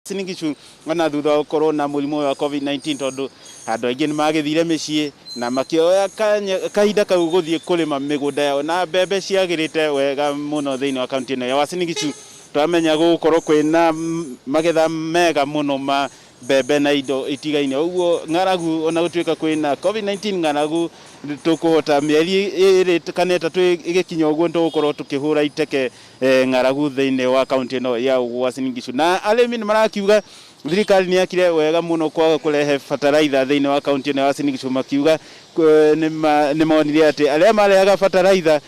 Uasin Gishu ona thutha wa gũkorwo na mũrimũ wa COVID-19, tondũ andũ aingĩ nĩ magĩthire mĩciĩ na makĩoya kahinda kau gũthiĩ kũrĩma mĩgũnda yao, na mbembe ciagĩrĩte wega mũno thĩinĩ wa kaunti ĩno ya Uasin Gishu. Twamenya gũgũkorwo kwĩna magetha mega mũno ma mbembe na indo itigaine. Ũguo ng'aragu, ona gũtuĩka kwĩna COVID-19, ng'aragu tũkũhota mĩeri 2 kana 3 ĩgĩkinya ũguo tũgũkorwo tũkĩhũra iteke ng'aragu thĩinĩ wa kaunti ĩno ya Uasin Gishu. Na arĩmi nĩ marakiuga thirikari nĩ yakire wega mũno kwaga kũrehe bataraitha thĩinĩ wa kaunti ĩno ya Uasin Gishu, makiuga nĩ monire atĩ arĩa marehaga bataraitha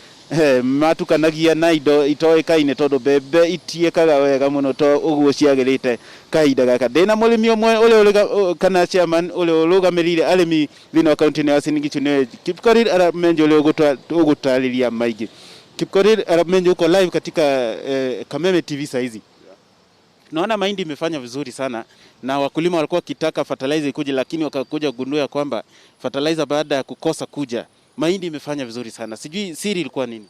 matukanagia na indo itoĩkaine, tondũ mbembe itiĩkaga wega mũno to ũguo ciagĩrĩte kahinda gaka. Ndĩna mũrĩmi ũmwe ũrĩa kana chairman ũrĩa ũrũgamĩrĩire arĩmi thĩinĩ wa kaunti ĩno ya Uasin Gishu, nĩwe Kipkorir Arap Menjo, ũrĩa ũgũtarĩria maingĩ. Kipkorir Arap Menjo, uko live katika Kameme TV saizi. Naona mahindi imefanya vizuri sana na wakulima walikuwa wakitaka fertilizer ikuje, lakini wakakuja kugundua ya kwamba fertilizer baada ya kukosa kuja, mahindi imefanya vizuri sana. Sijui siri ilikuwa nini?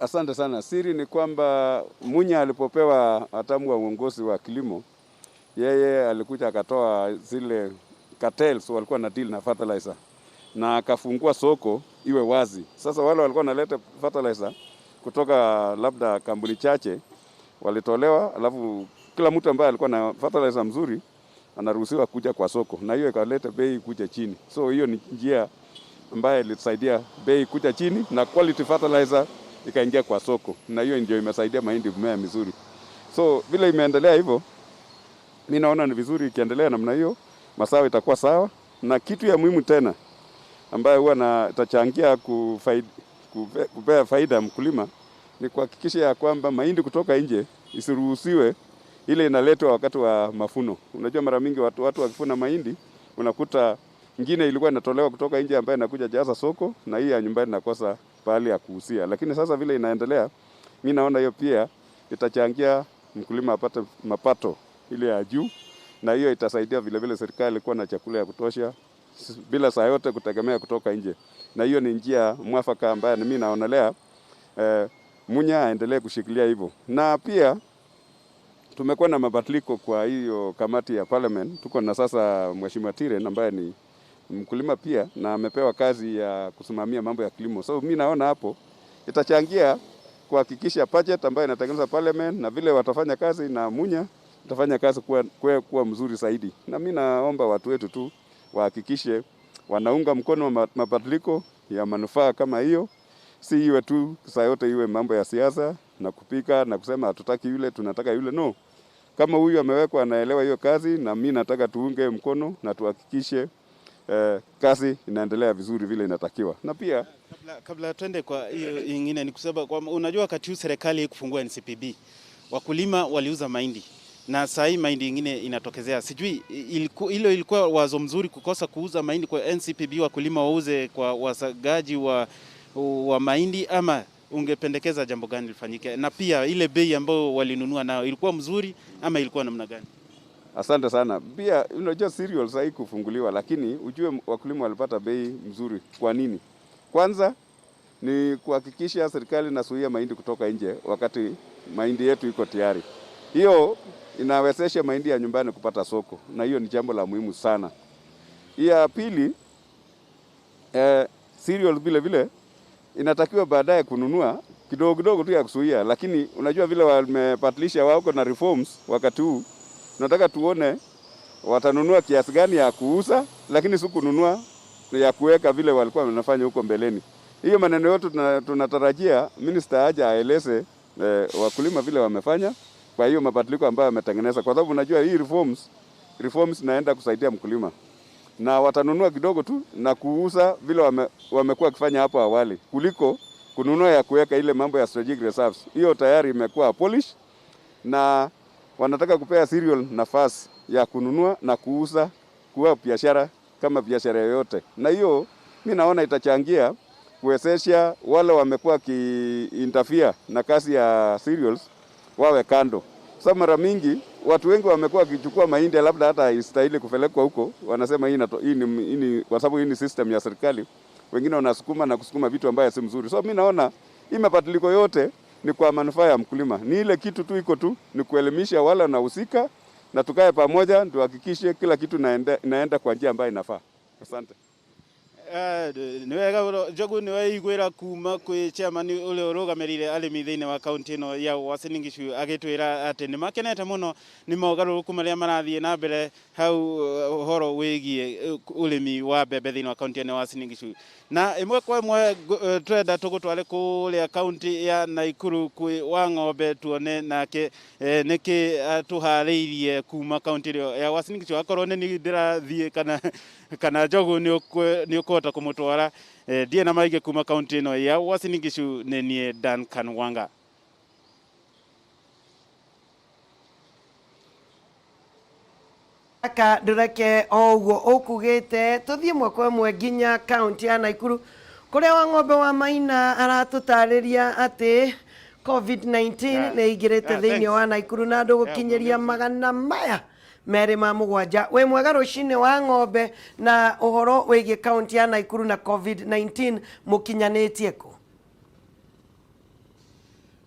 Asante sana. Siri ni kwamba Munya alipopewa hatamu wa uongozi wa kilimo, yeye alikuja akatoa zile cartels walikuwa na deal na fertilizer na akafungua soko iwe wazi. Sasa wale walikuwa wanaleta fertilizer kutoka labda kampuni chache walitolewa, alafu kila mtu ambaye alikuwa na fertilizer mzuri anaruhusiwa kuja kwa soko, na hiyo ikaleta bei kuja chini. So hiyo ni njia ambayo ilisaidia bei kuja chini na quality fertilizer ikaingia kwa soko, na hiyo ndio imesaidia mahindi kumea mizuri. So vile imeendelea hivyo, mi naona ni vizuri ikiendelea namna hiyo, mazao itakuwa sawa. Na kitu ya muhimu tena ambayo huwa na itachangia kupea faida mkulima ni kuhakikisha ya kwamba mahindi kutoka nje isiruhusiwe ile inaletwa wakati wa mavuno. Unajua mara mingi watu wakivuna mahindi, unakuta ingine ilikuwa inatolewa kutoka nje ambayo inakuja jaza soko na hii ya nyumbani inakosa pahali ya kuuzia. Lakini sasa vile inaendelea, mi naona hiyo pia itachangia mkulima apate mapato ile ya juu, na hiyo itasaidia vile vile serikali kuwa na chakula ya kutosha bila saa yote kutegemea kutoka nje, na hiyo ni njia mwafaka ambayo mimi naonelea Munya aendelee kushikilia hivyo. Na pia tumekuwa na mabadiliko kwa hiyo kamati ya parliament. Tuko na sasa Mheshimiwa Tiren ambaye ni mkulima pia na amepewa kazi ya kusimamia mambo ya kilimo. So mi naona hapo itachangia kuhakikisha budget ambayo inatengenezwa parliament na vile watafanya kazi na Munya itafanya kazi kuwa mzuri zaidi. Na mi naomba watu wetu tu wahakikishe wanaunga mkono mabadiliko ya manufaa kama hiyo, si iwe tu saa yote iwe mambo ya siasa na kupika na kusema hatutaki yule, tunataka yule. No, kama huyu amewekwa anaelewa hiyo kazi, na mi nataka tuunge mkono na tuhakikishe kazi inaendelea vizuri vile inatakiwa. Na pia Kabla twende kwa hiyo ingine, ni kusema kwa, unajua wakati huu serikali kufungua NCPB, wakulima waliuza mahindi na saa hii mahindi ingine inatokezea. Sijui hilo ilikuwa wazo mzuri kukosa kuuza mahindi kwa NCPB, wakulima wauze kwa wasagaji wa mahindi, ama ungependekeza jambo gani lifanyike? Na pia ile bei ambayo walinunua nayo ilikuwa mzuri ama ilikuwa namna gani? Asante sana. Pia unajua cereals haikufunguliwa, lakini ujue wakulima walipata bei mzuri. Kwa nini? Kwanza ni kuhakikisha serikali inazuia mahindi kutoka nje wakati mahindi yetu iko tayari. Hiyo inawezesha mahindi ya nyumbani kupata soko, na hiyo ni jambo la muhimu sana. Ya pili, cereal vile vile inatakiwa baadaye kununua kidogo kidogo tu ya kuzuia, lakini unajua vile wamebadilisha wako na reforms wakati huu, nataka tuone watanunua kiasi gani ya kuuza, lakini si kununua ya kuweka vile walikuwa wanafanya huko mbeleni. Hiyo maneno yote tunatarajia minister aje aeleze wakulima vile wamefanya kwa hiyo mabadiliko ambayo wametengeneza, kwa sababu unajua hii reforms inaenda kusaidia mkulima na watanunua kidogo tu na kuuza vile wamekuwa wakifanya hapo awali kuliko kununua ya kuweka ile mambo ya strategic reserves. Hiyo tayari imekuwa abolished na wanataka kupea cereal nafasi ya kununua na kuuza kuwa biashara kama biashara yoyote, na hiyo mi naona itachangia kuwezesha wale wamekuwa kiinterfere na kazi ya cereals wawe kando. Sasa mara mingi watu wengi wamekuwa wakichukua mahindi labda hata haistahili kupelekwa huko, wanasema hii ni kwa sababu hii ni system ya serikali. Wengine wanasukuma na kusukuma vitu ambayo si mzuri. So mi naona hii mabadiliko yote ni kwa manufaa ya mkulima. Ni ile kitu tu iko tu ni kuelimisha wale wanahusika. na tukae pamoja tuhakikishe kila kitu naenda kwa njia ambayo inafaa. Asante. Nĩ wega mũno Njogu, nĩ waiguĩra kuma kwĩ chairman ũrĩa ũrũgamĩrĩire arĩmi thĩinĩ wa kaunti ĩno ya Uasin Gishu agĩtwĩra atĩ nĩ makenete mũno nĩ mogarũrũku marĩa marathiĩ na mbere hau ũhoro wĩgiĩ ũrĩmi wa mbembe thĩinĩ wa kaunti ĩno ya Uasin Gishu. Na ĩmwe kwa ĩmwe twenda tũgũtware kũrĩa kaunti ya Nakuru kwĩ Wang'ombe tuone nake nĩkĩ tũharĩirie kuma kaunti ĩyo ya Uasin Gishu. Akorwo nĩ niĩ ndĩrathiĩ kana Njogu nĩ ũkũhota kũmũtwara, ndiĩ na maingĩ kuma kaunti ĩno ya Uasin Gishu. Nĩ niĩ Duncan Wanga. Aka ndũreke o ũguo ũkugĩte, tũthiĩ ĩmwe kwa ĩmwe nginya kaunti ya Nakuru kũrĩa Wang'ombe wa Maina aratũtarĩria atĩ COVID-19 nĩ ĩingĩrĩte thĩinĩ wa Nakuru na andũ gũkinyĩria 207. Wĩ mwega rũcinĩ wa Ng'ombe, na ũhoro wĩgiĩ kaunti ya Nakuru na COVID-19 mũkinyanĩtie kũ?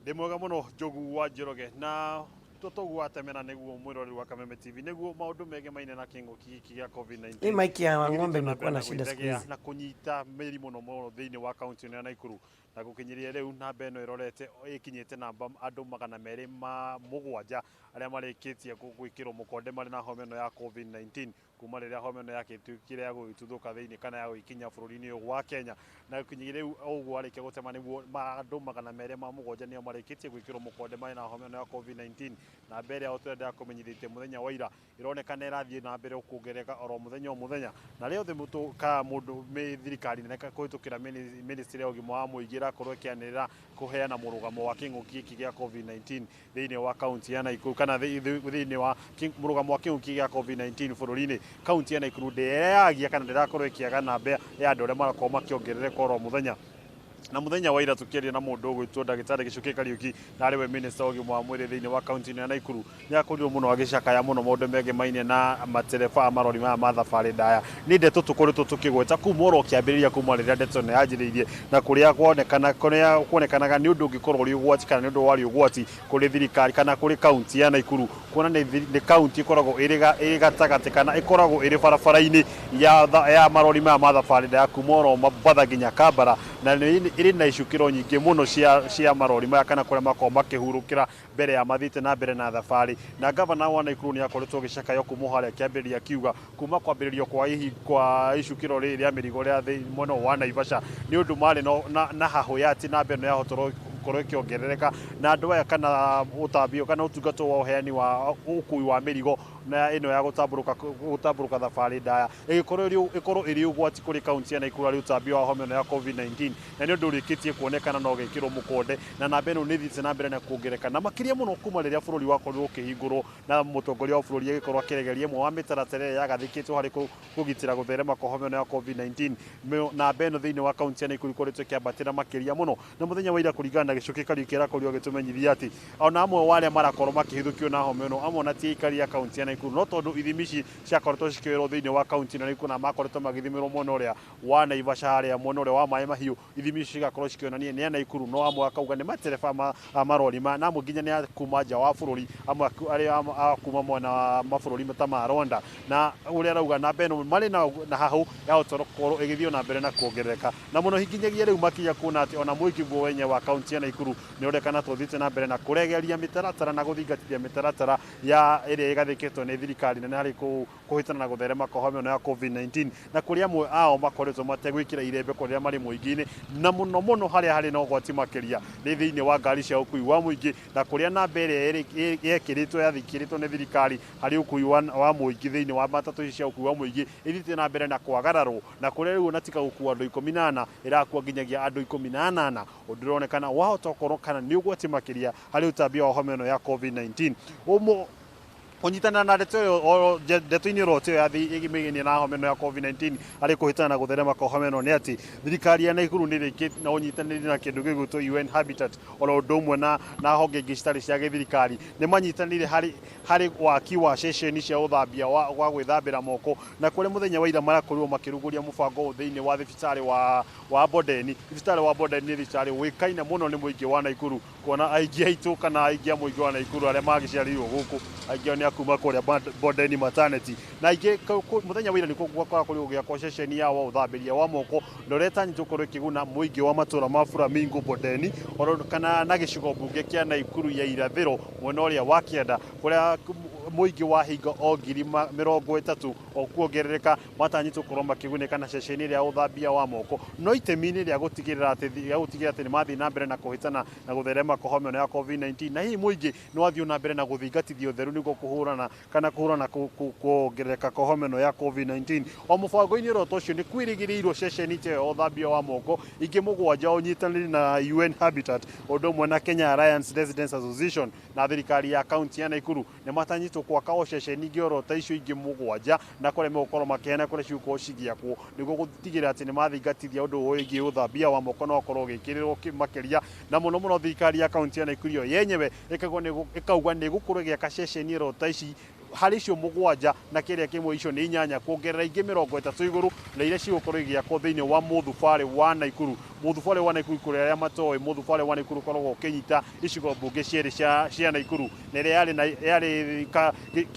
Ndĩ mwega mũno Njogu wa Njoroge, na totoguo atemera nĩguo mwĩroreri wa Kameme TV nĩguo maũndũ megemaine na kĩng'ũki gĩkĩ gĩa COVID-19. Hii maiki ya Wang'ombe imekuwa na shida siku hizi na kũnyita mĩri mũno mũno thĩinĩ wa kaunti ĩno ya Nakuru, na gũkinyĩria rĩu namba ĩno ĩrorete ĩkinyĩte namba andũ 207 arĩa marĩkĩtie gwĩkĩrwo mũkonde marĩ na homa ĩno ya COVID-19 kuma rĩrĩa homa ĩno yakĩtuĩkire ya gũgĩtuthũka thĩinĩ kana ya gũgĩkinya bũrũri-inĩ ũyũ wa Kenya. Na gũkinyĩria rĩu ũguo arĩkia gũtema nĩguo andũ 207 nĩo marĩkĩtie gwĩkĩrwo mũkonde marĩ na homa ĩno ya COVID-19. Na mbere yao tũrenda kũmenyithĩtie mũthenya wa ira ĩronekana ĩrathiĩ na mbere kuongerereka oro mũthenya o mũthenya, na rĩothe ka mũndũ thirikari nene kũhĩtũkĩra ministry ya ũgima wa mũingĩ ĩrakorwo ĩkĩanĩrĩra kũheana mũrũgamo wa kĩng'ũki gĩkĩ gĩa COVID-19 thĩinĩ wa kaunti ya Nakuru kana thĩinĩ wa mũrũgamo wa kĩng'ũki gĩa COVID-19 bũrũri-inĩ. Kaunti ya Nakuru ndĩragia kana ndĩrakorwo ĩkĩaga namba ya andũ arĩa marakorwo makĩongerereka oro mũthenya. Na mũthenya wa ira tũkĩaria na mũndũ ũgwĩtwo ndagĩtarĩ Gĩchũkĩ Kariũki, na arĩ we minister wa ũgima wa mwĩrĩ thĩinĩ wa kaunti ĩno ya Nakuru, nĩ akorirwo mũno agĩcakaya mũno maũndũ megemaine na matereba a marori maya ma thabarĩ ndaya. Nĩ ndeto tũkoretwo tũkĩgweta kuma oro kĩambĩrĩria, kuma rĩrĩa ndeto ĩno yanjĩrĩirie, na kũrĩa kuonekanaga nĩ ũndũ ũngĩkorwo ũrĩ ũgwati kana nĩ ũndũ warĩ ũgwati kũrĩ thirikari kana kũrĩ kaunti ya Nakuru, kuona nĩ kaunti ĩkoragwo ĩrĩ gatagatĩ kana ĩkoragwo ĩrĩ barabara-inĩ ya marori maya ma thabarĩ ndaya kuma oro Mombatha nginya Kambara, na ĩrĩ na icukĩro nyingĩ mũno cia marori maya kana kũrĩa makoragwo makĩhurũkĩra mbere ya mathiĩte na mbere na thabarĩ. Na gavana wa Nakuru nĩ akoretwo agĩcakaya kuma harĩa kĩambĩrĩria akiuga kuma kwambĩrĩrio kwa icukĩro rĩrĩ rĩa mĩrigo rĩa mwena wa Naivasha nĩ ũndũ marĩ na hahũ ya atĩ namba ĩno yahota gũkorwo ĩkĩongerereka, na andũ aya kana ũtambio kana ũtungata wa ũheani wa ũkui wa mĩrigo na ĩno ya gũtambũrũka thabarĩ ndaya ĩgĩkorwo ĩrĩ ũgwati kũrĩ kaunti ya Nakuru harĩ ũtambio wa homa ĩno ya COVID-19, na nĩ ũndũ ũrĩkĩtie kuonekana na ũgekĩrwo mũkonde, na namba ĩno nĩ ĩthiĩte na mbere na kuongerereka, na makĩria mũno kuma rĩrĩa bũrũri wakorirwo ũkĩhingũrwo na mũtongoria wa bũrũri agĩkorwo akĩregeria ĩmwe wa mĩtaratara ĩrĩa yagathĩkĩtwo harĩ kũgitĩra gũtherema kwa homa ĩno ya COVID-19. Namba ĩno thĩinĩ wa kaunti ya Nakuru ĩkoretwo ĩkĩambatĩra makĩria mũno, na mũthenya wa ira kũringana na Gĩchũkĩ Kariũki arakorirwo agĩtũmenyithia atĩ ona amwe wa arĩa marakorwo makĩhithũkio na homa ĩno amwe ona ti aikari a kaunti ya Nakuru, no tondũ ithimi ici ciakoretwo cikĩoerwo thĩinĩ wa kaunti ĩno Nakuru na makoretwo magĩthimĩrwo mwena ũrĩa wa Naivasha harĩa mwena ũrĩa wa maĩ mahiũ, ithimi ici cigakorwo cikĩonania nĩ a Nakuru, no amwe akauga nĩ matereba a marori na amwe nginya nĩ a kuma nja wa bũrũri, amwe arĩa a kuma mwena wa mabũrũri ta ma Rwanda, na ũrĩa arauga namba ĩno marĩ na hahũ yahota gũkorwo ĩgĩthiĩ na mbere na kuongerereka, na mũno nginyagia rĩu makinya kuona atĩ ona mũingĩ guo wenye wa kaunti ya Nakuru nĩ ũrekana tũthiĩte na mbere na kũregeria mĩtaratara na gũthingatithia mĩtaratara ya ĩrĩa ĩgathĩkĩtwo nĩ thirikari nene harĩ kũhĩtana na gũtherema kwa homa ĩno ya COVID-19, na kũrĩa amwe ao makoretwo mategwĩkĩra irembeko rĩrĩa marĩ mũingĩ-inĩ, na mũno mũno harĩa harĩ na ũgwati makĩria nĩ thĩinĩ wa ngari cia ũkui wa mũingĩ, na kũrĩa namba ĩrĩa yekĩrĩtwo yathikĩrĩtwo nĩ thirikari harĩ ũkui wa mũingĩ thĩinĩ wa matatũ ici cia ũkui wa mũingĩ ĩthiĩte na mbere na kwagararwo, na kũrĩa rĩu ona tiga gũkua andũ 14 ĩrakua nginyagia andũ 18, ũndũ ũronekana wahota gũkorwo kana nĩ ũgwati makĩria harĩ ũtambia wa homa ĩno ya COVID-19. Kũnyitanĩra na ndeto ĩyo ndeto-inĩ ĩro ya ĩgĩmĩgenie na homa ĩno ya COVID-19 harĩ kũhĩtana na gũtherema kwa homa ĩno nĩ atĩ thirikari ya Nakuru nĩ ĩrĩkĩtie na ũnyitanĩri na kĩndũ gĩgwĩtwo UN Habitat oro ũndũ ũmwe na honge ingĩ citarĩ cia gĩthirikari nĩ manyitanĩire harĩ waki wa ceceni cia ũthambia wa gwĩthambĩra moko, na kũrĩa mũthenya wa ira marakorirwo makĩrugũria mũbango ũyũ thĩinĩ wa thibitarĩ wa Bondeni. Thibitarĩ wa Bondeni nĩ thibitarĩ ũĩkaine mũno nĩ mũingĩ wa Nakuru, kuona aingĩ aitũ kana aingĩ a mũingĩ wa Nakuru arĩa magĩciarĩirwo gũkũ aingĩ ao nĩ ya kuma kũrĩa Bondeni Maternity. Na ingĩ mũthenya wa ira nĩkuo gwakoragwo kũrĩ gũgĩakwo ceceni ya wa ũthambĩria wa moko, na ũrĩa ĩtanyĩtwo gũkorwo ĩkĩguna mũingĩ wa matũra ma Flamingo, Bondeni oro kana na gĩcigo mbunge kĩa Naikuru ya irathĩro mwena ũrĩa wa kĩanda, kũrĩa mũingĩ wa hingo o 30,000 o kuongerereka matanyĩtwo gũkorwo makĩgunĩka na ceceni ĩrĩa ya ũthambia wa moko. No itemi-inĩ rĩa gũtigĩrĩra atĩ rĩa gũtigĩrĩra atĩ nĩ mathiĩ na mbere na kũhĩtana na gũtherema kwa homa ĩno ya COVID-19, na hihi mũingĩ nĩ wathiĩ na mbere na gũthingatithia ũtheru nĩguo kũhũrana kana kũhũrana kuongerereka kwa homa ĩno ya COVID-19. O mũbango-inĩ oro ũcio nĩ kwĩrĩgĩrĩirwo ceceni ta ĩyo ya ũthambia wa moko ingĩ 7 ũnyitanĩri na UN Habitat ũndũ ũmwe na Kenya Alliance Residents Association na thirikari ya kaunti ya Naikuru nĩ matanyĩtwo gwaka o ceceni ingĩ oro ta icio ingĩ 7, na kũrĩa megũkorwo makĩheana kũrĩa cigũkorwo cigĩakwo nĩguo gũtigĩrĩra atĩ nĩ mathingatithia ũndũ ũyũ wĩgiĩ ũthambia wa moko na ũkorwo ũgĩkĩrĩrwo makĩria. Na mũno mũno thirikari ya kaunti ya Naikuru yo yenyewe ĩkauga nĩ ĩgũkorwo ĩgĩaka ceceni oro ta ici harĩ icio 7 na kĩrĩa kĩmwe icio nĩ 8 kuongerera ingĩ 30 igũrũ, na iria cigũkorwo igĩakwo thĩinĩ wa mũthubarĩ wa Naikuru. Mũthubarĩ wa Naikuru, kũrĩa arĩa matoĩ, mũthubarĩ wa Naikuru ũkoragwo ũkĩnyita icigo mbunge cierĩ cia Naikuru, na ĩrĩa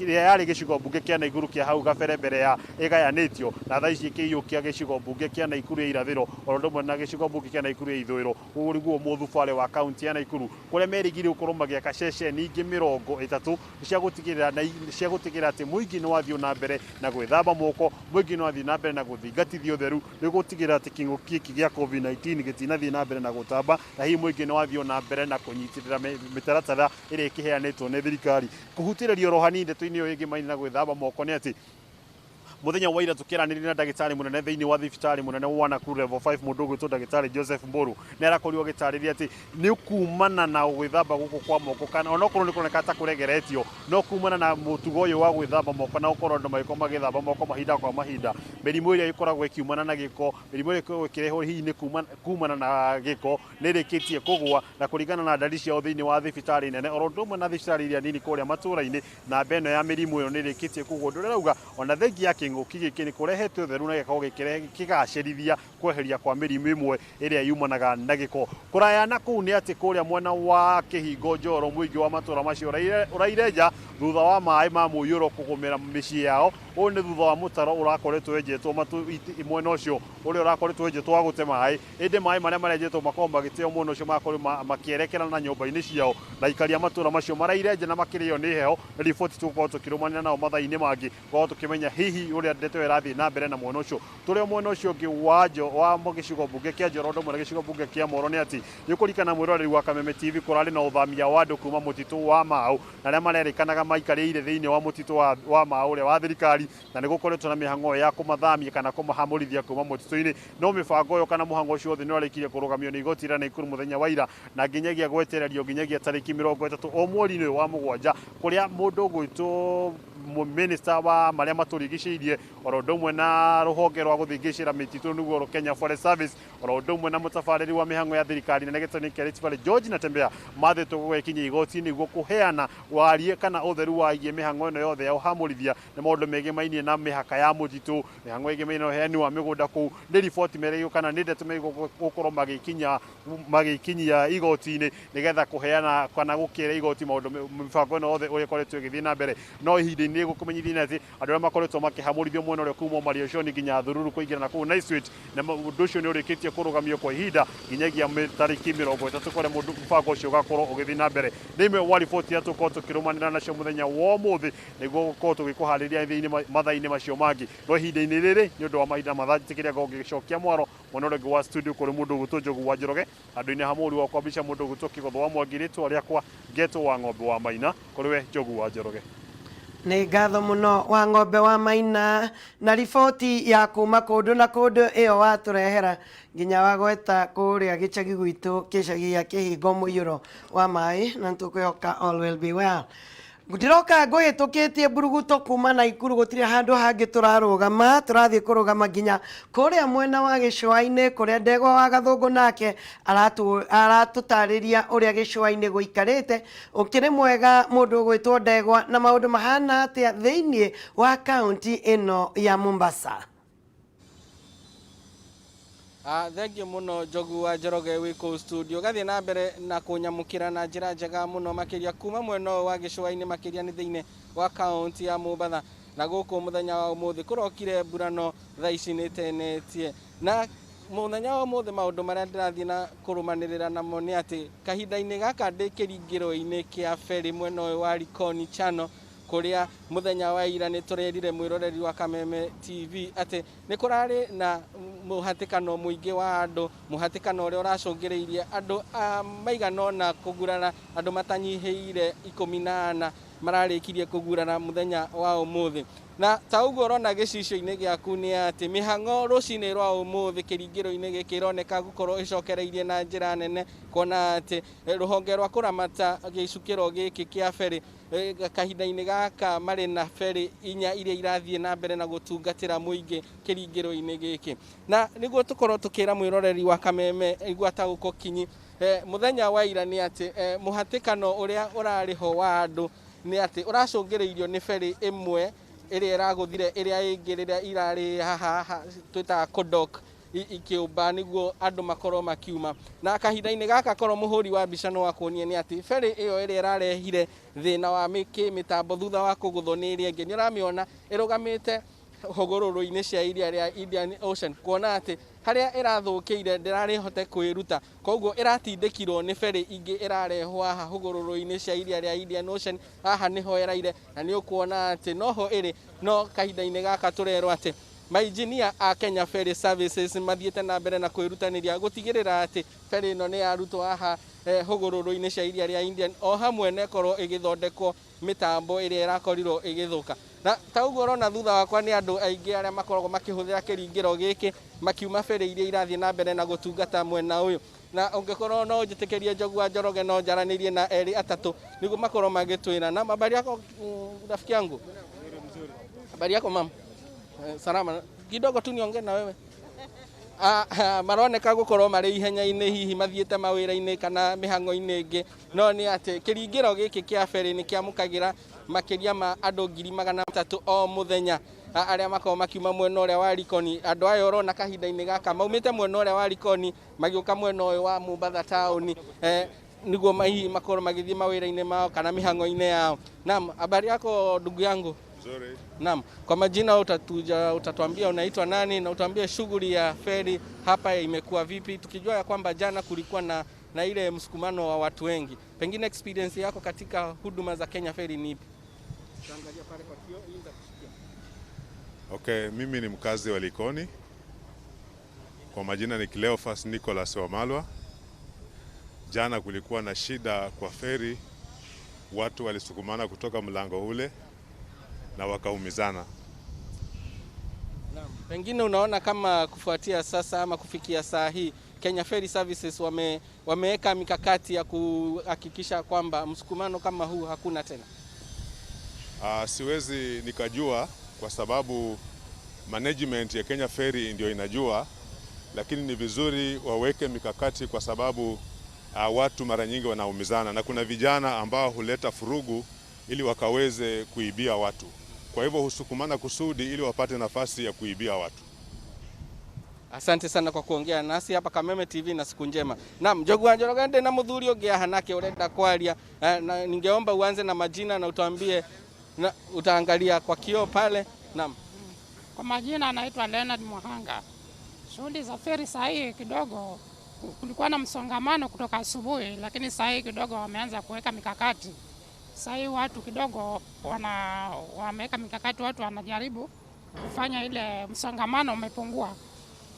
yarĩ gĩcigo mbunge kĩa Naikuru kĩa hau gabere mbere ya ĩgayanĩtio, na thaa ici ĩkĩiyũkia gĩcigo mbunge kĩa Naikuru ya irathĩro oro ũndũ ũmwe na gĩcigo mbunge kĩa Naikuru ya ithũĩro. Ũguo nĩguo mũthubarĩ wa kaunti ya Naikuru, kũrĩa merĩgĩrĩire gũkorwo magĩaka ceceni ingĩ 30 cia gũtigĩrĩra na cia gũtigĩrĩra atĩ mũingĩ nĩ wathiĩ na mbere na gwĩthamba moko, mũingĩ nĩ wathiĩ na mbere na gũthingatithia ũtheru nĩguo gũtigĩrĩra atĩ kĩng'ũki gĩkĩ gĩa COVID-19 gĩtinathiĩ na mbere na gũtamba, na hihi mũingĩ nĩ wathiĩ na mbere na kũnyitĩrĩra mĩtaratara ĩrĩa ĩkĩheanĩtwo nĩ thirikari. Kũhutĩrĩria oro hanini ndeto-inĩ ĩyo ĩngĩ maina na gwĩthamba moko nĩ atĩ mũthenya wa ira tũkĩaranĩria na ndagĩtarĩ mũnene thĩinĩ wa thibitarĩ mũnene wa Nakuru Level 5, mũndũ ũgwĩtwo ndagĩtarĩ Joseph Mburu, nĩ arakorirwo agĩtarĩria atĩ nĩ kumana na gwĩthamba gũkũ kwa moko, kana onokorwo nĩ kũroneka ta kũregeretio, no kumana na mũtugo ũyũ wa gwĩthamba moko na gũkorwo andũ magĩkorwo magĩthamba moko mahinda kwa mahinda, mĩrimũ ĩrĩa ĩkoragwo ĩkiumana na gĩko, mĩrimũ ĩrĩa ĩkoragwo ĩkĩrehwo hihi nĩ kumana na gĩko nĩ ĩrĩkĩtie kũgũa, na kũringana na ndari ciao thĩinĩ wa thibitarĩ nene oro ũndũ ũmwe na thibitarĩ iria nini kũrĩa matũũra-inĩ, namba ĩno ya mĩrimũ ĩyo nĩ ĩrĩkĩtie kũgũa. Ũndũ ũrĩa ũrauga ona thengia ya kĩng'ũki gĩkĩ nĩ kũrehete ũtheru na gĩgakorwo gĩkĩgacĩrithia kweheria kwa mĩrimũ ĩmwe ĩrĩa yumanaga na gĩko. Kũraya na kũu nĩ atĩ kũrĩa mwena wa Kĩhingo Njoro mũingĩ wa matũũra macio ũraire nja thutha wa maĩ ma mũiyũro kũgũmĩra mĩciĩ yao. Ũũ nĩ thutha wa mũtaro ũrakoretwo wenjetwo mwena ũcio ũrĩa ũrakoretwo wenjetwo wa gũte maĩ, ĩndĩ maĩ marĩa marenjetwo makorwo magĩteo mwena ũcio magakorwo makĩerekera na nyũmba-inĩ ciao, na aikari a matũũra macio maraire nja na makĩrĩo nĩ heho. Na riboti tũgũkorwo tũkĩrũmanĩra nao mathaa-inĩ mangĩ gũkorwo tũkĩmenya hihi ũrĩa ndeto ĩyo ĩrathiĩ na mbere na mwena ũcio. Tũrĩ o mwena ũcio ũngĩ wa wa gĩcigo mbunge kĩa Njoro ũndũ ũmwe na gĩcigo mbunge kĩa Moro nĩ atĩ nĩ ũkũririkana mwĩroreri wa Kameme TV kũrarĩ na ũthamia wa andũ kuma mũtitũ wa Mau, na arĩa marerĩkanaga maikarĩire thĩinĩ wa mũtitũ wa Mau ũrĩa wa thirikari, na nĩ gũkoretwo na mĩhang'o ya kũmathamia kana kũmahamũrithia kuma mũtitũ-inĩ. No mĩbango ĩyo kana mũhang'o ũcio wothe nĩ ũrarĩkirie kũrũgamio nĩ igoti rĩa Naikuru mũthenya wa ira, na nginyagia gwetererio nginyagia tarĩki 30 o mweri-inĩ ũyũ wa 7, kũrĩa mũndũ ũgwĩtwo minister wa marĩa matũrigicĩirie oro ũndũ ũmwe na rũhonge rwa gũthingĩcĩra mĩtitũ nĩguo Kenya Forest Service oro ũndũ ũmwe na mũtabarĩri wa mĩhang'o ya thirikari nene gĩtani kĩa Rift Valley George Natembeya mathĩtwo gũgĩkinyia igoti-inĩ nĩguo kũheana warie kana ũtheru wa igie mĩhang'o ĩno yothe ya ũhamũrithia nĩ maũndũ megemainie na mĩhaka ya mũtitũ, mĩhang'o ĩgemainie na ũheani wa mĩgũnda kũu. Nĩ riboti merĩgĩrĩirwo kana nĩ ndeto merĩgĩrĩirwo gũkorwo magĩkinyia igoti-inĩ nĩgetha kũheana kana gũkĩra igoti maũndũ mĩbango ĩno yothe ũrĩa ĩkoretwo ĩgĩthiĩ na mbere. No ihinda-inĩ gũkũmenyithia atĩ andũ arĩa makoretwo makĩhamũrithio mwena ũrĩa kuma Mariashoni nginya Thururu kũingĩra na kũu Naiswit, na ũndũ ũcio nĩ ũrĩkĩtie kũrũgamio kwa ihinda nginyagia tarĩki 30 kũrĩa mũbango ũcio ũgakorwo ũgĩthiĩ na mbere. Nĩ imwe wa riboti iria tũgũkorwo tũkĩrũmanĩra nacio mũthenya wa ũmũthĩ nĩguo gũkorwo tũgĩkũharĩria thĩinĩ mathaa-inĩ macio mangĩ. No ihinda-inĩ rĩrĩ nĩ ũndũ wa mahinda mathaa njĩtĩkĩria ngorwo ngĩgĩcokia mwaro mwena ũrĩa ũngĩ wa studio kũrĩ mũndũ ũgwĩtwo Njogu wa Njoroge, handũ-inĩ ha mũhũri wakwa mbica mũndũ ũgwĩtwo Kĩgotho wa Mwangi, rĩtwa rĩakwa ngetwo wa Ng'ombe wa Maina. Kũrĩ we Njogu wa Njoroge. Nĩ ngatho mũno wa Ng'ombe wa Maina na riboti ya kuma kũndũ na kũndũ ĩyo watũrehera nginya wagweta kũrĩa gĩcagi gwitũ gĩcagi gĩa Kĩhingo mũiyũro wa maĩ, na nĩtũkwĩhoka all will be well. Ndiroka ngũhĩtũkĩtie mburuguto kuma Naikuru gũtirĩ handũ hangĩ tũrarũgama, tũrathiĩ kũrũgama nginya kũrĩa mwena wa gĩcũa-inĩ kũrĩa Ndegwa wa Gathũngũ nake aratũtarĩria ũrĩa gĩcũa-inĩ gũikarĩte. Ũkĩrĩ mwega mũndũ ũgwĩtwo Ndegwa, na maũndũ mahana atĩa thĩinĩ wa kaunti ĩno ya Mombasa? Thengiũ mũno Njogu wa Njoroge wĩ kũu studio gathiĩ na mbere na kũnyamũkĩra na njĩra njega mũno makĩria kuma mwena ũyũ wa gĩcũa-inĩ makĩria nĩ thĩinĩ wa kaunti ya Mombatha na gũkũ mũthenya wa ũmũthĩ kũrokire mbura no thaa ici nĩ ĩtenetie na mũthenya wa ũmũthĩ maũndũ marĩa ndĩrathiĩ na kũrũmanĩrĩra namo nĩ atĩ kahinda-inĩ gaka ndĩ kĩringĩro-inĩ kĩa ferry mwena ũyũ wa Likoni Channel kũrĩa mũthenya wa ira nĩ tũrerire mwĩroreri wa Kameme TV atĩ nĩ kũrarĩ na mũhatĩkano mũingĩ wa andũ mũhatĩkano ũrĩa ũracũngĩrĩirie andũ maigana ũna kũgurara andũ matanyihĩire 14 mararĩkirie kũgurara mũthenya wa ũmũthĩ na ta ũguo ũrona gĩcicio-inĩ gĩaku nĩ atĩ mĩhang'o rũcinĩ rwa ũmũthĩ kĩringĩro-inĩ gĩkĩ ĩroneka gũkorwo ĩcokereirie na njĩra nene kuona atĩ rũhonge rwa kũramata gĩcukĩro gĩkĩ kĩa ferry kahinda-inĩ gaka marĩ na ferry inya iria irathiĩ na mbere na gũtungatĩra mũingĩ kĩringĩro-inĩ gĩkĩ na nĩguo tũkorwo tũkĩra mwĩroreri wa Kameme gwataũkwo kinyi mũthenya wa ira nĩ atĩ mũhatĩkano ũrĩa ũrarĩ ho wa andũ nĩ atĩ ũracũngĩrĩirio nĩ ferry ĩmwe ĩrĩa ĩragũthire ĩrĩa ĩngĩ rĩrĩa irarĩ haha twĩtaga kũdock ikĩũmba nĩguo andũ makorwo makiuma na kahinda-inĩ gaka korwo mũhũri wa mbica no akuonie nĩ atĩ ferry ĩyo ĩrĩa ĩrarehire thĩna wa kĩmĩtambo thutha wa kũgũthwo nĩ ĩrĩa ĩngĩ nĩ ũramĩona ĩrũgamĩte hũgũrũrũ-inĩ cia iria rĩa Indian Ocean kuona atĩ harĩa ĩrathũkĩire ndĩrarĩhote kwĩruta koguo ĩratindĩkirwo nĩ ferry ingĩ ĩrarehwo haha hũgũrũrũ-inĩ cia iria rĩa Indian Ocean haha nĩho ĩraire na nĩ ũkuona atĩ noho ĩrĩ no kahinda-inĩ gaka tũrerwo atĩ mainjinia a Kenya Ferry Services mathiĩte na mbere na kwĩrutanĩria gũtigĩrĩra atĩ ferry ĩno nĩ yarutwo haha hũgũrũrũ-inĩ cia iria rĩa Indian o hamwe na ĩkorwo ĩgĩthondekwo mĩtambo ĩrĩa ĩrakorirwo ĩgĩthũka na ta ũguo ũrona thutha wakwa nĩ andũ aingĩ arĩa makoragwo makĩhũthĩra kĩringĩro gĩkĩ makiuma ferry iria irathiĩ na mbere na gũtungata mwena ũyũ na ũngĩkorwo no ũnjĩtĩkĩrie Njogu wa Njoroge no njaranĩrie na erĩ atatũ nĩguo makorwo magĩtwĩra na habari yako rafiki yangu habari yako mama salama kidogo tu niongee na wewe maroneka gũkorwo marĩ ihenya-inĩ hihi mathiĩte mawĩra-inĩ kana mĩhang'o-inĩ ĩngĩ no nĩ atĩ kĩringĩro gĩkĩ kĩa ferry nĩ kĩamũkagĩra makĩria ma andũ 300,000 o mũthenya arĩa makoragwo makiuma mwena ũrĩa wa Likoni andũ aya ũrona kahinda-inĩ gaka maumĩte mwena ũrĩa wa Likoni magĩũka mwena ũyũ wa Mombatha taũni nĩguo hihi makorwo magĩthiĩ mawĩra-inĩ mao kana mĩhang'o-inĩ yao. Naam, habari yako ndugu yangu? Nzuri. Naam, kwa majina utatuambia unaitwa nani na utuambie shughuli ya feri hapa imekuwa vipi, tukijua ya kwamba jana kulikuwa na ile msukumano wa watu wengi. Pengine experience yako katika huduma za Kenya Ferry ni ipi? Tuangalia pale kwa kioo ili nitakushikia. Okay, mimi ni mkazi wa Likoni. Kwa majina ni Cleophas Nicholas Wamalwa. Jana kulikuwa na shida kwa feri, watu walisukumana kutoka mlango ule na wakaumizana. Naam. Pengine unaona kama kufuatia sasa ama kufikia saa hii Kenya Ferry Services wameweka mikakati ya kuhakikisha kwamba msukumano kama huu hakuna tena? Siwezi nikajua kwa sababu management ya Kenya Ferry ndio inajua, lakini ni vizuri waweke mikakati kwa sababu watu mara nyingi wanaumizana na kuna vijana ambao huleta furugu ili wakaweze kuibia watu. Kwa hivyo husukumana kusudi ili wapate nafasi ya kuibia watu. Asante sana kwa kuongea nasi hapa Kameme TV na siku njema. Naam, Njogu wa Njoroge ndĩ na mũthuri ũngĩ haha nake ũrenda kwaria na ningeomba uanze na majina na utuambie na utaangalia kwa kioo pale. Naam. Kwa majina anaitwa Leonard Mwahanga. Shughuli za feri saa hii kidogo kulikuwa na msongamano kutoka asubuhi, lakini saa hii kidogo wameanza kuweka mikakati. Saa hii watu kidogo wameweka mikakati, watu wanajaribu kufanya ile msongamano umepungua,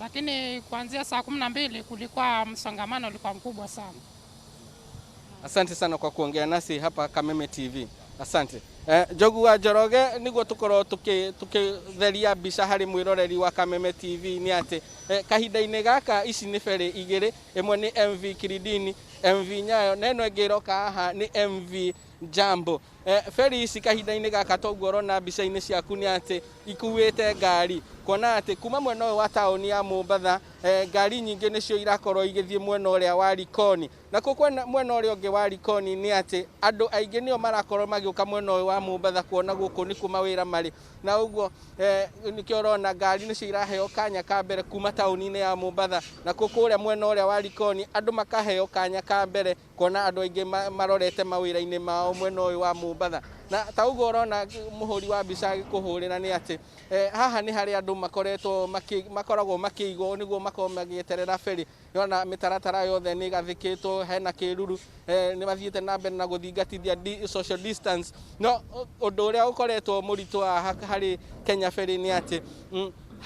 lakini kuanzia saa 12 kulikuwa msongamano ulikuwa mkubwa sana. Asante sana kwa kuongea nasi hapa Kameme TV. Asante. Njogu wa Njoroge niguo tukorwo tukitheria mbica harĩ mwĩroreri wa Kameme TV nĩ atĩ kahinda-inĩ gaka ici nĩ ferry igĩrĩ, ĩmwe nĩ MV Kilindini, MV Nyayo na ĩno ĩngĩ ĩroka haha nĩ MV Jambo. Ferry ici kahinda-inĩ gaka toguo ũrona mbica-inĩ ciaku nĩ atĩ ikuĩte ngari, kuona atĩ kuma mwena ũyũ wa taũni ya Mombatha ngari nyingĩ nĩcio irakorwo igĩthiĩ mwena ũrĩa wa Likoni. Nakuo mwena ũrĩa ũngĩ wa Likoni nĩ atĩ andũ aingĩ nĩo marakorwo magĩũka mwena ũyũ wa Mombatha kuona gũkũ nĩkuo mawĩra marĩ, na ũguo nĩkĩo ũrona ngari nĩcio iraheo kanya ka mbere kuma taũni-inĩ ya Mombatha. Nakuo kũrĩa mwena ũrĩa wa Likoni andũ makaheo kanya ka mbere kuona andũ aingĩ marorete mawĩra-inĩ mao mwena ũyũ wa Mombatha. Na ta ũguo ũrona mũhũri wa mbica agĩkũhũrĩra nĩ atĩ haha nĩ harĩa andũ makoretwo makoragwo makĩigwo nĩguo makorwo magĩeterera ferry. Nĩwona mĩtaratara yothe nĩ ĩgathĩkĩtwo, hena kĩruru, nĩ mathiĩte na mbere na gũthingatithia social distance. No ũndũ ũrĩa ũkoretwo mũritũ haha harĩ Kenya Ferry nĩ atĩ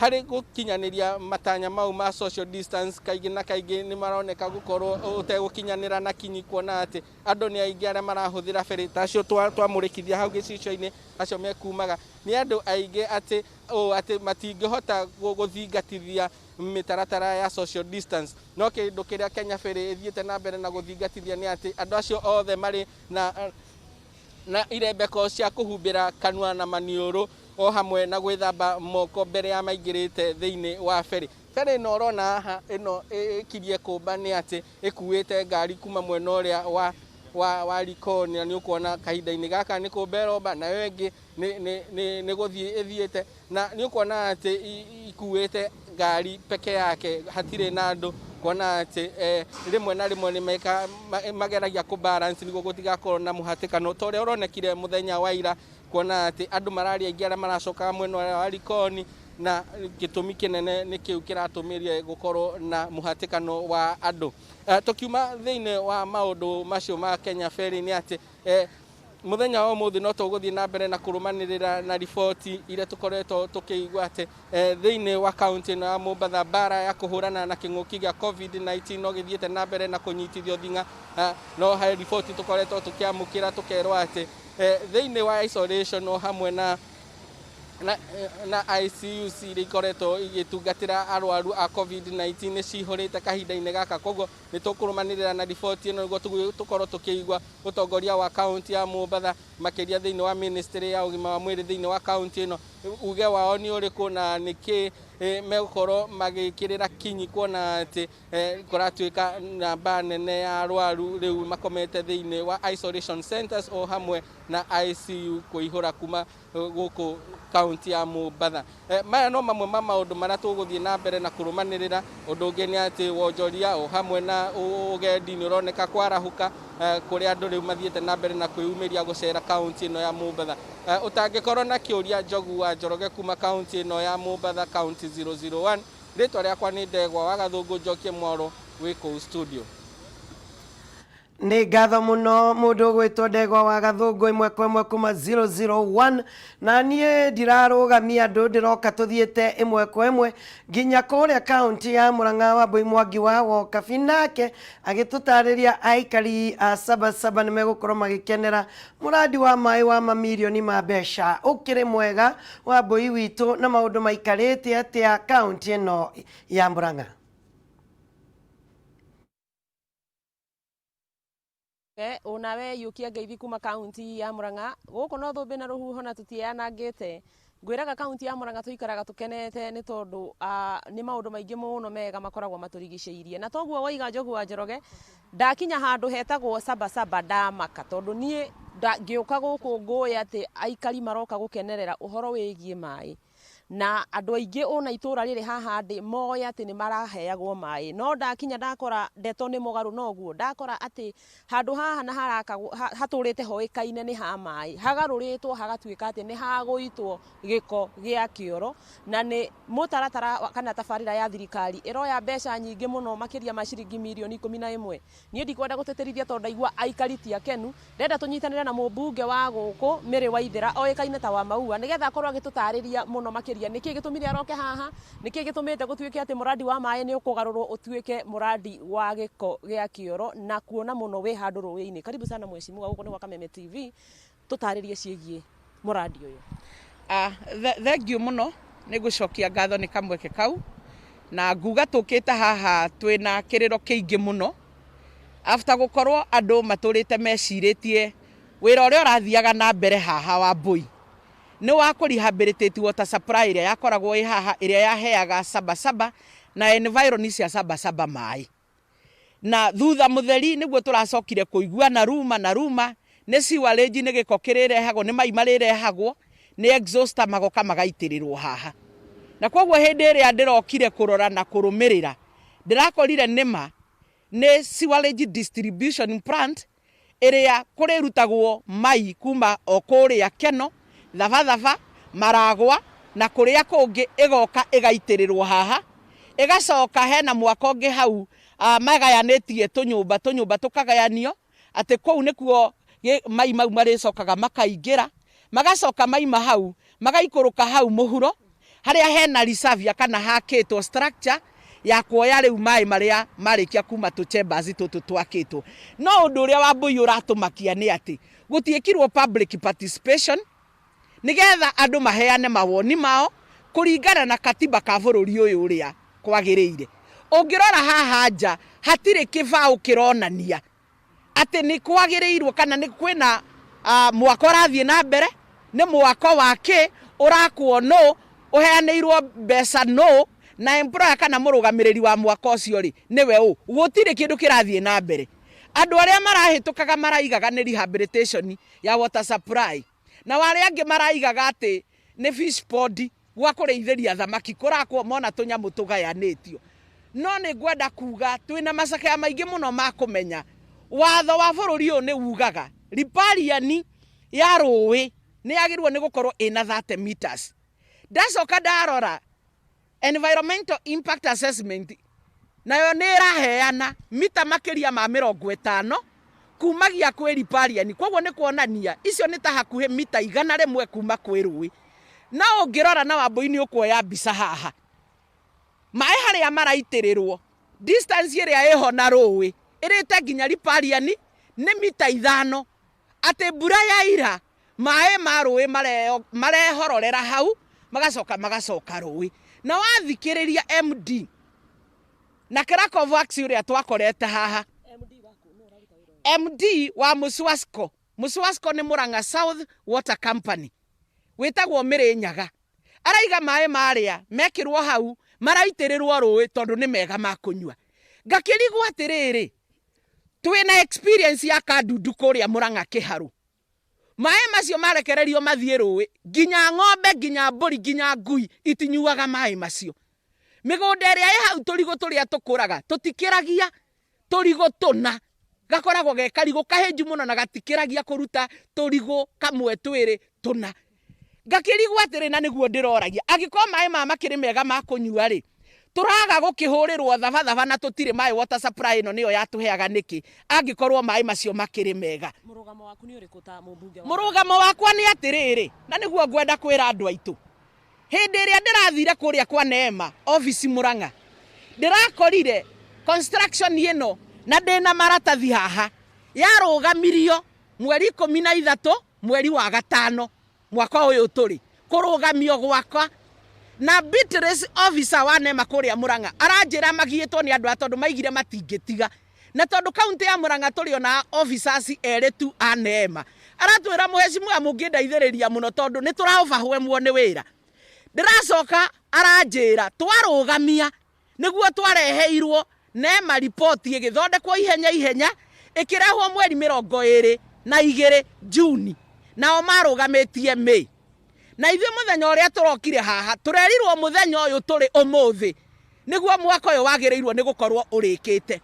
harĩ gũkinyanĩria matanya mau ma social distance kaingĩ na kaingĩ nĩ maroneka gũkorwo ũtegũkinyanĩra na kinyi, kuona atĩ andũ nĩ aingĩ arĩa marahũthĩra ferry ta acio twamũrĩkithia hau gĩcicio-inĩ, acio mekumaga nĩ andũ aingĩ atĩ ũũ atĩ matingĩhota gũthingatithia mĩtaratara ya social distance. No kĩndũ kĩrĩa Kenya Ferry ĩthiĩte na mbere na gũthingatithia nĩ atĩ andũ acio othe marĩ na irembeko cia kũhumbĩra kanua na maniũrũ o hamwe na gwĩthamba moko mbere ya maingĩrĩte thĩinĩ wa ferry. Ferry ĩno ũrona haha ĩno ĩkirie kũmba nĩ atĩ ĩkuĩte ngari kuma mwena ũrĩa wa Likoni, na nĩ ũkuona kahinda-inĩ gaka nĩ kũmba ĩromba, nayo ĩngĩ nĩ gũthiĩ ĩthiĩte, na nĩ ũkuona atĩ ikuĩte ngari peke yake, hatirĩ na andũ, kuona atĩ rĩmwe na rĩmwe nĩ mageragia kũ balance nĩguo gũtigakorwo na mũhatĩkano ta ũrĩa ũronekire mũthenya wa ira, kuona atĩ andũ mararĩ aingĩ arĩa maracokaga mwena ũrĩa wa Likoni, na gĩtũmi kĩnene nĩ kĩu kĩratũmĩrie gũkorwo na mũhatĩkano wa andũ. Tũkiuma thĩinĩ wa maũndũ macio ma Kenya Ferry nĩ atĩ mũthenya wa ũmũthĩ no tũgũthiĩ na mbere na kũrũmanĩrĩra na riboti iria tũkoretwo tũkĩigua atĩ thĩinĩ wa kaunti ĩno ya Mombatha mbara ya kũhũrana na kĩng'ũki gĩa COVID-19 no gĩthiĩte na mbere na kũnyitithio thing'a. No he riboti tũkoretwo tũkĩamũkĩra tũkerwo atĩ thĩinĩ wa isolation o hamwe na ICU iria ikoretwo igĩtungatĩra arwaru a COVID-19 nĩ cihũrĩte kahinda-inĩ gaka. Koguo nĩ tũkũrũmanĩrĩra na riboti ĩno nĩguo tũkorwo tũkĩigua ũtongoria wa kaunti ya Mombatha makĩria thĩinĩ wa ministry ya ũgima wa mwĩrĩ thĩinĩ wa kaunti ĩno, uge wao nĩ ũrĩkũ na nĩkĩ megũkorwo magĩkĩrĩra kinyi kuona atĩ kũratuĩka namba nene ya arwaru rĩu makomete thĩinĩ wa isolation centers o hamwe na ICU kũihũra kuma gũkũ kaunti ya Mombatha. Maya no mamwe ma maũndũ marĩa tũgũthiĩ na mbere na kũrũmanĩrĩra. Ũndũ ũngĩ nĩ atĩ wonjoria o hamwe na ũgendi nĩ ũroneka kwarahũka, kũrĩa andũ rĩu mathiĩte na mbere na kwĩyumĩria gũcera kaunti ĩno ya Mombatha. Ũtangĩkorwo na kĩũria, Njogu wa Njoroge kuma kaunti ĩno ya Mombatha, kaunti 001. Rĩtwa rĩakwa nĩ Ndegwa wa Gathũngũ Njokie Mwaro wĩ kũu studio. Nĩ ngatho mũno mũndũ ũgwĩtwo Ndegwa wa Gathũngũ ĩmwe kwa ĩmwe kuma 001, na niĩ ndirarũgamia andũ, ndĩroka tũthiĩte ĩmwe kwa ĩmwe nginya kũrĩa kaunti ya Murang'a. Wambui Mwangi wa Wokabi nake agĩtũtarĩria aikari a Sabasaba nĩ megũkorwo magĩkenera mũrandi wa maĩ wa mamirioni ma mbeca. Ũkĩrĩ mwega Wambui witũ, na maũndũ maikarĩte atĩa kaunti ĩno ya Murang'a? Onawe yũkia ngeithi kuma kaunti ya Murang'a. Gũkũ no thũmbĩ na rũhuho na tũtianangĩte. Ngwĩraga kaunti ya Murang'a tũikaraga tũkenete nĩ tondũ nĩ maũndũ maingĩ mũno mega makoragwo matũrigicĩirie, na toguo waiga Njogu wa Njoroge. Ndakinya handũ hetagwo Sabasaba ndamaka, tondũ niĩ ngĩũka gũkũ ngũĩ atĩ aikari maroka gũkenerera ũhoro wĩgiĩ maĩ, na andũ aingĩ ona itũra rĩrĩ haha ndĩ moĩ atĩ nĩ maraheagwo maĩ, no ndakinya ndakora ndeto nĩ mũgarũ. Noguo ndakora atĩ handũ haha na harakagwo hatũrĩte hoĩkaine nĩ ha maĩ, hagarũrĩtwo hagatuĩka atĩ nĩ hagũitwo gĩko gĩa kĩoro, na nĩ mũtaratara kana tabarĩra ya thirikari ĩroya mbeca nyingĩ mũno makĩria ma ciringi mirioni 11. Niĩ ndikwenda gũtĩtĩrithia tondũ ndaigua aikari ti akenu. Ndĩrenda tũnyitanĩre na mũmbunge wa gũkũ Mary Waithera oĩkaine ta wa Maua, nĩgetha akorwo agĩtũtarĩria mũno makĩria nĩkĩ gĩtũmire aroke haha, nĩkĩ gĩtũmĩte gũtuĩke atĩ mũrandi wa maĩ nĩ ũkũgarũrwo ũtuĩke mũrandi wa gĩko gĩa kĩoro, na kuona mũno wĩ handũ rũĩ-inĩ. Karibu sana mheshimiwa, gũkũ nĩ gwa Kameme TV, tũtarĩrie ciĩgiĩ mũrandi ũyũ. Thengiũ mũno, nĩ ngũcokia ngatho nĩ kamweke kau, na nguga tũkĩte haha twĩna kĩrĩro kĩingĩ mũno after gũkorwo andũ matũrĩte mecirĩtie. Wĩra ũrĩa ũrathiaga na mbere haha Wambũi nĩ wa kũ rehabilitate water supply ĩrĩa yakoragwo ĩ haha ĩrĩa yaheaga Sabasaba na environs cia Sabasaba maĩ. Na thutha mũtheri nĩguo tũracokire kũigua na ruma na ruma nĩ sewerage nĩ gĩko kĩrĩrehagwo nĩ mai marĩrehagwo nĩ exhauster magoka magaitĩrĩrwo haha. Na koguo hĩndĩ ĩrĩa ndĩrokire kũrora na kũrũmĩrĩra ndĩrakorire nĩma nĩ sewerage distribution plant ĩrĩa kũrĩrutagwo mai kuma o kũrĩa Keno, Thabathaba, Maragwa na kũrĩa kũngĩ ĩgoka ĩgaitĩrĩrwo haha. Ĩgacoka hena mwako ũngĩ hau magayanĩtie tũnyũmba tũnyũmba tũkagayanio atĩ kũu nĩkuo mai mau marĩcokaga makaingĩra, magacoka maima hau magaikũrũka hau mũhuro harĩa hena reservoir kana hakĩtwo structure ya kuoya rĩu maĩ marĩa marĩkia kuma tũ chambers tũtũ twakĩtwo. No ũndũ ũrĩa Wambũi ũratũmakia nĩ atĩ gũtiĩkirwo public participation nĩgetha andũ maheane mawoni mao kũringana na katiba ka bũrũri ũyũ ũrĩa kwagĩrĩire. Ũngĩrora haha nja hatirĩ kĩbaũ kĩronania atĩ nĩ kwagĩrĩirwo kana nĩ kwĩna mwako ũrathiĩ na mbere, nĩ mwako wa kĩ, ũrakwo nũ, ũheanĩirwo mbeca nũ, na employer kana mũrũgamĩrĩri wa mwako ũcio rĩ, nĩwe ũ. Gũtirĩ kĩndũ kĩrathiĩ na mbere. Andũ arĩa marahĩtũkaga maraigaga nĩ rehabilitation ya water supply, nao arĩa angĩ maraigaga atĩ nĩ fish pond gwa kũrĩithĩria thamaki kũrakwo mona tũnyamũ tũgayanĩtio. No nĩ ngwenda kuga twĩna macakaya maingĩ mũno ma kũmenya watho wa bũrũri ũyũ nĩ ugaga riparian ya rũĩ nĩ yagĩrĩirwo nĩ gũkorwo ĩna 30 meters. Ndacoka ndarora environmental impact assessment nayo nĩ ĩraheana mita makĩria ma 50 kumagia kwĩ riparian, koguo nĩ kuonania icio nĩ ta hakuhĩ mita 100 kuma kwĩ rũĩ. Na ũngĩrora na Wambũi nĩ ũkuoya mbica haha, maĩ harĩa maraitĩrĩrwo distance ĩrĩa ĩho na rũĩ ĩrĩte nginya riparian nĩ mita 5, atĩ mbura yaira maĩ ma rũĩ marehororera hau magacoka magacoka rũĩ. Na wathikĩrĩria MD na Krakow Works ũrĩa twakorete haha, MD wa Muswasco, Muswasco nĩ Murang'a South Water Company wĩtagwo Mĩrĩnyaga, araiga maĩ marĩa mekĩrwo hau maraitĩrĩrwo rũĩ tondũ nĩ mega ma kũnyua. Ngakĩrigwo atĩrĩrĩ, twĩna experience ya Kandundu kũrĩa Murang'a Kĩharũ, maĩ macio marekererio mathiĩ rũĩ nginya ng'ombe nginya mbũri nginya ngui itinyuaga maĩ macio. Mĩgũnda ĩrĩa ĩ hau tũrigũ tũrĩa tũkũraga tũtikĩragia tũrigũ tũna, gakoragwo ge karigũ kahĩnju mũno na gatikĩragia kũruta tũrigũ kamwe twĩrĩ tũna. Ngakĩrigwo atĩrĩ, na nĩguo ndĩroragia, angĩkorwo maĩ maya makĩrĩ mega ma kũnyua rĩ, tũraga gũkĩhũrĩrwo thabathaba na tũtirĩ maĩ, water supply ĩno nĩyo yatũheaga nĩkĩ angĩkorwo maĩ macio makĩrĩ mega? Mũrũgamo waku nĩ ũrĩkũ ta mũmbunge wa Mũrũgamo wakwa nĩ atĩrĩrĩ, na nĩguo ngwenda kwĩra andũ aitũ, hĩndĩ ĩrĩa ndĩrathire kũrĩa kwa Neema office Murang'a, ndĩrakorire construction ĩno na ndĩna maratathi haha yarũgamirio mweri 13 mweri wa 5 mwaka ũyũ tũrĩ, kũrũgamio gwakwa na Beatrice officer wa Neema kũrĩa Murang'a aranjĩra magiĩtwo nĩ andũ aya tondũ maigire matingĩtiga, na tondũ kaunti ya Murang'a tũrĩ ona officers erĩ tu a Neema, aratwĩra mũhecimuwa mũngĩndeithĩrĩria mũno tondũ nĩ tũra overwhelmwo nĩ wĩra. Ndĩracoka aranjĩra twarũgamia nĩguo twareheirwo Neema report ĩgĩthondekwo ihenya ihenya ĩkĩrehwo mweri 22 Juni, nao marũgamĩtie May. Na ithuĩ mũthenya ũrĩa tũrokire haha tũrerirwo mũthenya ũyũ tũrĩ ũmũthĩ nĩguo mwaka ũyũ wagĩrĩirwo nĩ gũkorwo ũrĩkĩte.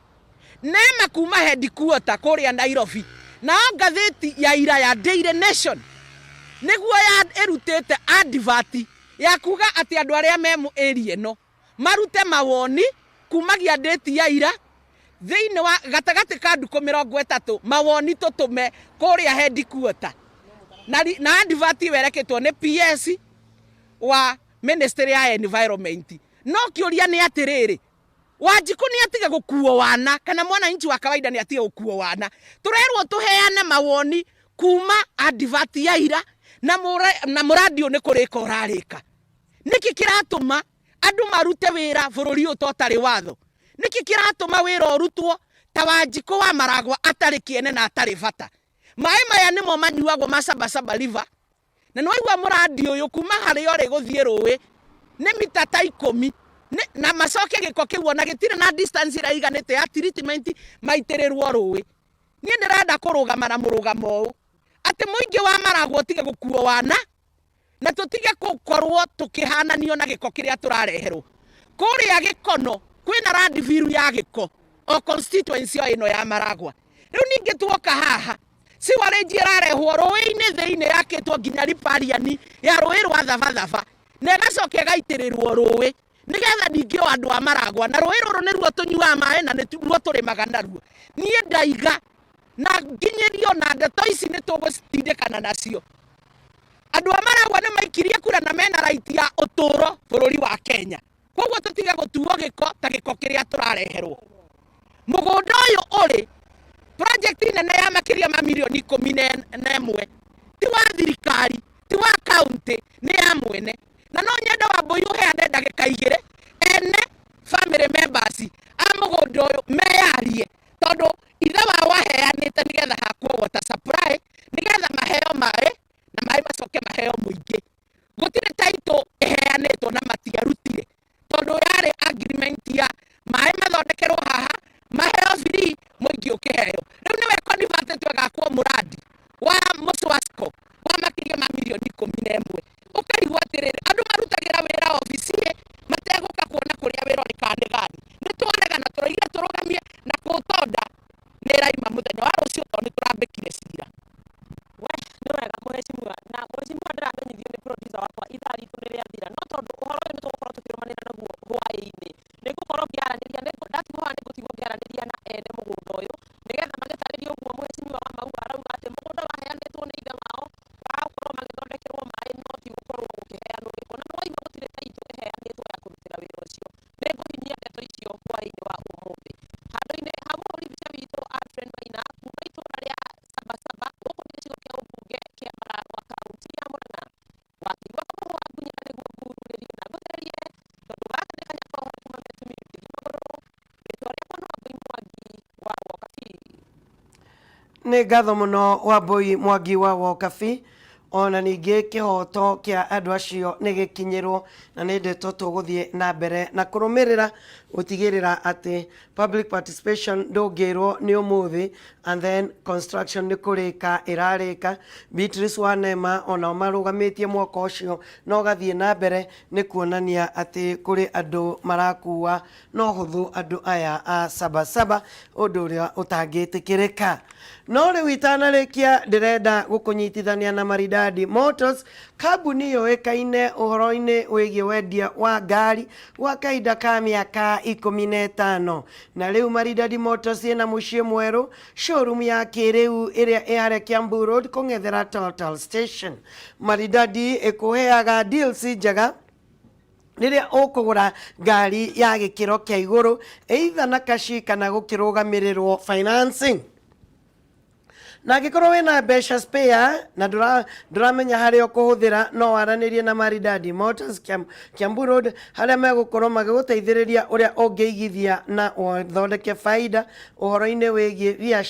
Neema kuma headquarter kũrĩa Nairobi, nao ngathĩti ya ira ya Daily Nation nĩguo ya ĩrutĩte advert ya kuga atĩ andũ arĩa me area ĩno marute mawoni kumagia date ya ira thĩinĩ wa gatagatĩ ka ndukũ 30 mawoni tũtũme kũrĩa headquarter. Na advert ĩyo ĩrekĩtwo nĩ PS wa Ministry ya Environment. No kĩũria nĩ atĩrĩrĩ, Wanjikũ nĩ atige gũkuo wana kana mwananchi wa kawaida nĩ atige gũkuo wana? Tũrerwo tũheane mawoni kuma advert ya ira na mũrandi ũyũ nĩ kũrĩka ũrarĩka. Nĩkĩ kĩratũma andũ marute wĩra bũrũri ũyũ ta ũtarĩ watho? Nĩkĩ kĩratũma wĩra ũrutwo ta Wanjikũ wa Maragwa atarĩ kĩene na atarĩ bata? Maĩ maya nĩmo manyuagwo ma Sabasaba River. Na nĩ waigua mũrandi ũyũ kuma harĩa ũrĩ gũthiĩ rũĩ nĩ mita ta ikũmi. Na macoke gĩko kĩu ona gĩtirĩ na distance ĩrĩa ĩiganĩte ya treatment maitĩrĩrwo rũĩ. Niĩ ndĩrenda kũrũgama na mũrũgamo ũyũ atĩ mũingĩ wa Maragwa ũtige gũkuo wana na tũtige gũkorwo tũkĩhananio na gĩko kĩrĩa tũrareherwo. Kũrĩa Gĩkono kwĩna landfill ya gĩko o constituency o ĩno ya Maragwa. Rĩu ningĩ tuoka haha sewerage ĩrarehwo rũĩ-inĩ thĩinĩ yakĩtwo nginya riparian ya rũĩ rwa Thabathaba na ĩgacoka ĩgaitĩrĩrwo rũĩ nĩgetha ningĩ o andũ a Maragwa na rũĩ rũrũ nĩruo tũnyuaga maĩ na nĩruo tũrĩmaga naruo. Niĩ ndaiga na nginyĩrio na ndeto ici nĩ tũgũtindĩkana nacio. Andũ a Maragwa nĩ maikirie kura na mena right ya ũtũũro bũrũri wa Kenya. Koguo tũtige gũtuo gĩko ta gĩko kĩrĩa tũrareherwo. Mũgũnda ũyũ ũrĩ project nene ya makĩria ma mirioni 11 ti wa thirikari, ti wa county, nĩ ya mwene. Na no nyende Wambũi ũheane ndagĩka igĩrĩ ene family members a mũgũnda ũyũ meyarie, tondũ ithe wao aheanĩte nĩgetha hakwo water supply, nĩgetha maheo maĩ na maĩ macoke maheo mũingĩ. Gũtirĩ title ĩheanĩtwo na matiarutire, tondũ yarĩ agreement ya maĩ mathondekerwo haha maheo free, mũingĩ ũkĩheo. Rĩu nĩwe converted ĩgakwo mũrandi wa Mũswasco wa makĩria ma mirioni 11. Ũkarigwo atĩrĩrĩ, andũ marutagĩra wĩra obici mategũka kuona kũrĩa wĩra ũrĩ kana nĩ gani. Nĩ twaregana, tũroigire tũrũgamie na kũtonda nĩ ĩraima mũthenya wa rũciũ tondũ nĩ tũrambĩkire cira. We nĩ wega mũheshimiwa, na mũheshimiwa ndĩramenyithio nĩ producer wakwa ithaa ritũ nĩ rĩathira, no tondũ ũhoro ũyũ nĩ tũgũkorwo tũkĩrũmanĩra naguo hwaĩ-inĩ, nĩ ngũkorwo ngĩaranĩria, ndatigwo haha nĩ ngũtigwo ngĩaranĩria na ene mũgũnda ũyũ nĩgetha magĩtarĩrie ũguo mũheshimiwa wa Maua arauga atĩ mũgũnda waheanĩtwo nĩ ithe wao wa gũkorwo magĩthondekerwo maĩ no ti gũkorwo gũkĩheanwo gĩko, na nĩ waigua gũtirĩ title ĩheanĩtwo ya kũrutĩra wĩra ũcio. Nĩ ngũhinyia ndeto icio hwaĩ-inĩ wa ũmũthĩ. Handũ-inĩ ha mũhũri mbica witũ Alfred Maina kuma itũũra rĩa Sabasaba gũkũ nĩ gĩcigo kĩa ũmbunge kĩa Maragwa kaunti ya Murang'a. Wakĩigua kamũhũ wa ngunyĩra nĩguo ngururĩrie na ngũthererie, tondũ gaka nĩ kanya ka ũhoro kuma Metu Music magũrũ. Rĩtwa rĩakwa nĩ Wambui Mwangi wa Wokabi. Nĩ ngatho mũno Wambui Mwangi wa Wokabi. Ona ningĩ kĩhoto kĩa andũ acio nĩ gĩkinyĩrwo, na nĩ ndeto tũgũthiĩ na mbere na kũrũmĩrĩra gũtigĩrĩra atĩ public participation ndũngĩrwo nĩ ũmũthĩ, and then construction nĩ kũrĩka ĩrarĩka. Beatrice Wanema onao marũgamĩtie mwaka ũcio na ũgathiĩ na mbere, nĩ kuonania atĩ kũrĩ andũ marakua no hũthũ andũ aya a Sabasaba, ũndũ ũrĩa ũtangĩtĩkĩrĩka. No rĩu itanarĩkia, ndĩrenda gũkũnyitithania na Maridadi Motors, kambuni yũĩkaine ũhoro-inĩ wĩgiĩ wendia wa ngari gwa kahinda ka mĩaka 15. Na rĩu Maridadi Motors ĩna mũciĩ mwerũ, showroom ya kĩrĩu ĩrĩa ĩ harĩa Kiambu Road kũng'ethera Total Station. Maridadi ĩkũheaga deals njega rĩrĩa ũkũgũra ngari ya gĩkĩro kĩa igũrũ, either na kashi kana gũkĩrũgamĩrĩrwo financing. Na angĩkorwo wĩna mbeca spare na ndũramenya harĩa ũkũhũthĩra, no waranĩrie na Maridadi Motors Kiambu Road, harĩa megũkorwo magĩgũteithĩrĩria ũrĩa ũngĩigithia na ũthondeke faida ũhoro-inĩ wĩgiĩ biacara.